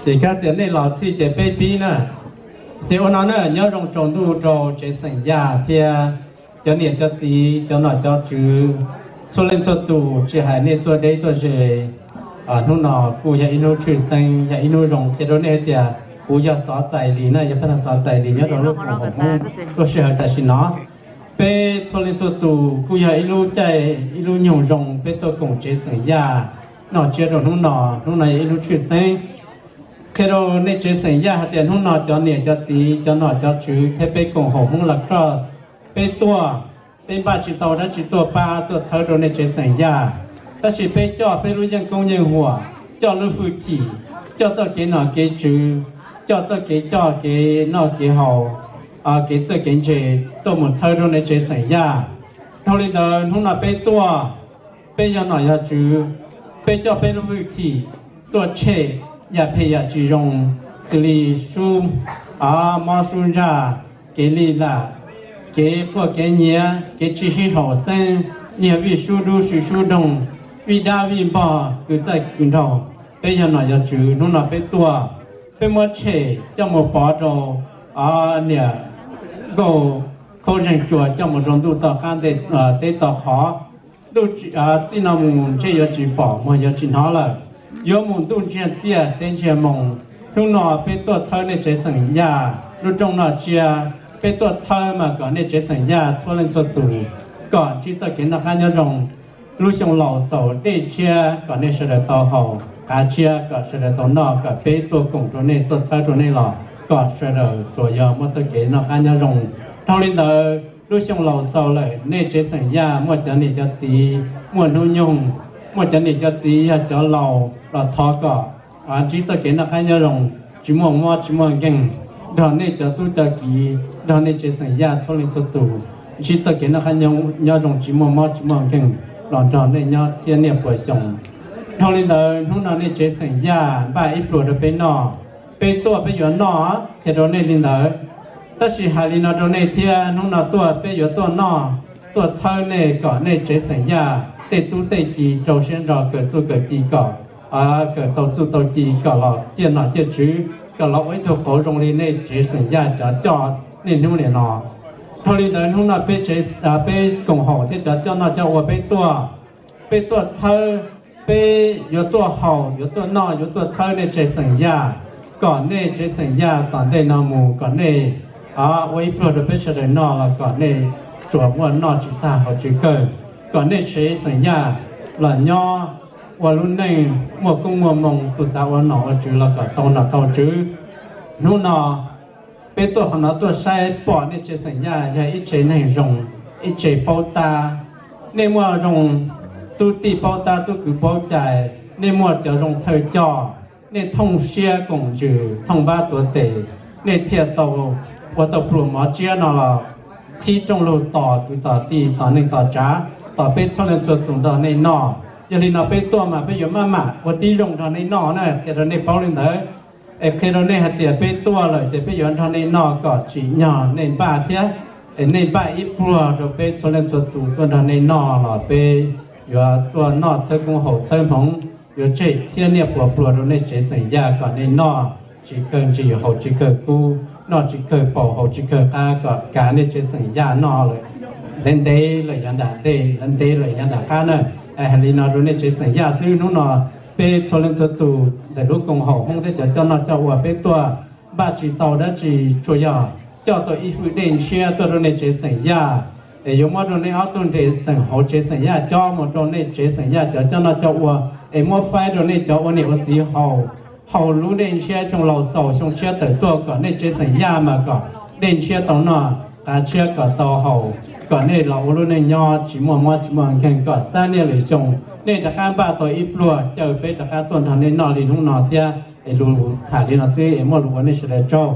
Ces kab tias nej los txhij ces peb pib na. Ces ua no na, nyob zoo tsaus ntuj rau tsev xeem Yaj thiab cov niam cov txiv, cov nom cov tswv, txhua leej txhua tus, tsis hais nej tuaj deb tuaj ze. Hnub no kuj yog ib hnub tshwj xeeb, yog ib hnub zoo qhia rau nej tias kuv yog Xov Txais Lis na, yog pab tag Xov Txais Lis nyob rau lub koom haum Hmoob lub sij hawm tam sim no. Peb txhua leej txhua tus kuj yog ib lub caij ib lub nyoog zoo peb tuaj koom tsev xeem Yaj noj tsiab rau hnub no. Hnub no yog ib hnub tshwj xeeb, qhia rau nej tsev xeem Yaj hais tias hnub no cov niam cov txiv, cov nom cov tswv thiab peb koom haum Hmoob La Crosse, peb tuaj, peb npaj tsis tau dab tsi tuaj pab tuaj txhawb rau nej tsev xeem Yaj. Tab sis peb coj peb lub yeej koob yeej huam, coj lub hwj chim, coj txoj kev nom kev tswv, coj txoj kev coj kev noj kev haus, kev txawj kev ntse tuaj mus txhawb rau nej tsev xeem Yaj. Dhau li ntawd hnub no peb tuaj, peb yog nom yog tswv, peb coj peb lub hwj chim tuaj tshem yam phem yam tsis zoo, xws li sub mob sub ntsaj, kev lij lam, kev quaj kev nyiav, kev tsis sib haum xeeb, nyiag vij sub dub sw sub doog, vij dab vij npog, kws txaij kws nraug. Peb yog nom yog tswv, hnub no peb tuaj, peb muab tshem coj mus pov rau niam nkauj khaub zeeg cua coj mus rau ntuj toj qab teb toj qhov. Ntuj txij no mus ntsej yuav tsis pom muag yuav tsis hnov lawm, yuav mus ntuj ntsiag txiaj teb ntsiag moo. Hnub no peb tuaj txhawb nej tsev xeem Yaj lub rooj noj tsiab, peb tuaj txhawb mas kom nej tsev xeem Yaj txhua leej txhua tus kom ntsib txoj kev noj qab nyob zoo. Lub xyoo laus xaus dej tshiab kom nej sawv daws tau haus, qav tshiab kom sawv daws tau noj, kom peb tuaj koom rau nej tuaj txhawb rau nej los kom sawv daws tsuas yog muaj txoj kev noj qab nyob zoo. Dhau li ntawd lub xyoo laus xaus lawm nej tsev xeem Yaj muaj cov niam cov txiv muaj hnub nyoog, muaj cov niam cov txiv yog cov laus los thov kom ntsib txoj kev noj qab nyob zoo, tsis muaj mob tsis muaj nkeeg, nrog nej cov tub cov kiv, nrog nej tsev xeem Yaj txhua leej txhua tus ntsib txoj kev noj qab nyob zoo tsis muaj mob tsis muaj nkeeg los nrog nej nyob txhiab niaj puas xyoo. Dhau li ntawd hnub no nej tsev xeem Yaj npaj ib pluag rau peb noj, peb tuaj peb yuav noj, qhia rau nej li ntawd. Tab sis hais li no rau nej thiab, hnub no tuaj peb yuav tuaj noj, tuaj txhawb nej kom nej tsev xeem Yaj tej tub tej ki rau siab ntso kawm txuj kawm ci kom kawm tau txuj tau ci kom los ciaj nom ciaj tswv, kom los ua ib tug qauv zoo li nej tsev xeem Yaj cov coj niaj hnub niam no. Dhau li ntawd hnub no peb tsev, peb koom haum thiab cov coj noj coj ua peb tuaj, peb tuaj txhawb, peb yuav tuaj haus yuav tuaj noj yuav tuaj txhawb nej tsev xeem Yaj, kom nej tsev xeem Yaj tom ntej no mus kom nej ua ib pluag rau peb sawv daws noj los kom nej tsuas muaj noj tsis tag haus tsis kawg, kom nej tsev xeem Yaj los nyob ua lub neej muaj koob muaj moo, tus xav ua nom ua tswv los kom tau nom tau tswv. Hnub no peb tuaj qhov no tuaj saib pom nej tsev xeem Yaj yog ib tsev neeg zoo, ib tsev paub tab. Nej muaj zoo tub tij paub tab tub kwv paub cai, nej muaj cov zoo thawj coj, nej thooj siab koom ntsws thooj npab tuav tes, nej thiaj tau ua tau pluas mov tsiab no los thib rooj lug tos kwv tos tij tos neej tos tsav, tos peb txhua leej txhua tus nrog nej noj. Yog li no peb tuaj mas peb yuav maj mam ua tib zoo nrog nej noj na, qhia rau nej paub li ntawd. Es qhia rau nej hais tias peb tuaj lawm ces peb yuav nrog nej noj kom tsim nyog nej npaj thiab. Es nej npaj ib pluag rau peb txhua leej txhua tus tuaj nrog nej noj los peb yuav tuaj noj txhawb koob haus txhawb hmoov, yuav tseg txhiab niaj puas pluas rau nej tsev xeem Yaj kom nej noj tsis kawg ntsis haus tsis kawg kub, noj tsis kawg paus haus tsis kawg qab kom kav nej tsev xeem Yaj noj lawm. Ntev ntev lawm yav nram ntej, ntev lawm yav nram qab na. Hais li no rau nej tsev xeem Yaj xwb, hnub no peb txhua leej txhua tus ntawm lub koom haum Hmoob thiab cov coj noj coj ua peb tuaj npaj tsis tau dab tsi, tsuas yog coj tau ib hwj dej ntshiab tuaj rau nej tsev xeem Yaj. Es yuav muab rau nej ob tug ntses xeem hauv tsev xeem Yaj cob mus rau nej tsev xeem Yaj cov coj noj coj ua, es muab faib rau nej cov ua niam ua txiv haus. Haus lub dej ntshiab xyoo laus xaus xyoo tshiab tawm tuaj kom nej tsev xeem Yaj mas kom dej ntshiab tau noj, qav tshiab kom tau haus, kom nej los ua lub neej nyob tsis muaj mob tsis muaj nkeeg kom xab niaj lwm xyoo nej rov qab npaj tau ib pluag caw peb rov qab tuaj nrog nej noj li hnub no thiab. Es lus tham li no xwb es muaj lus ua nej sawv daws tsaug.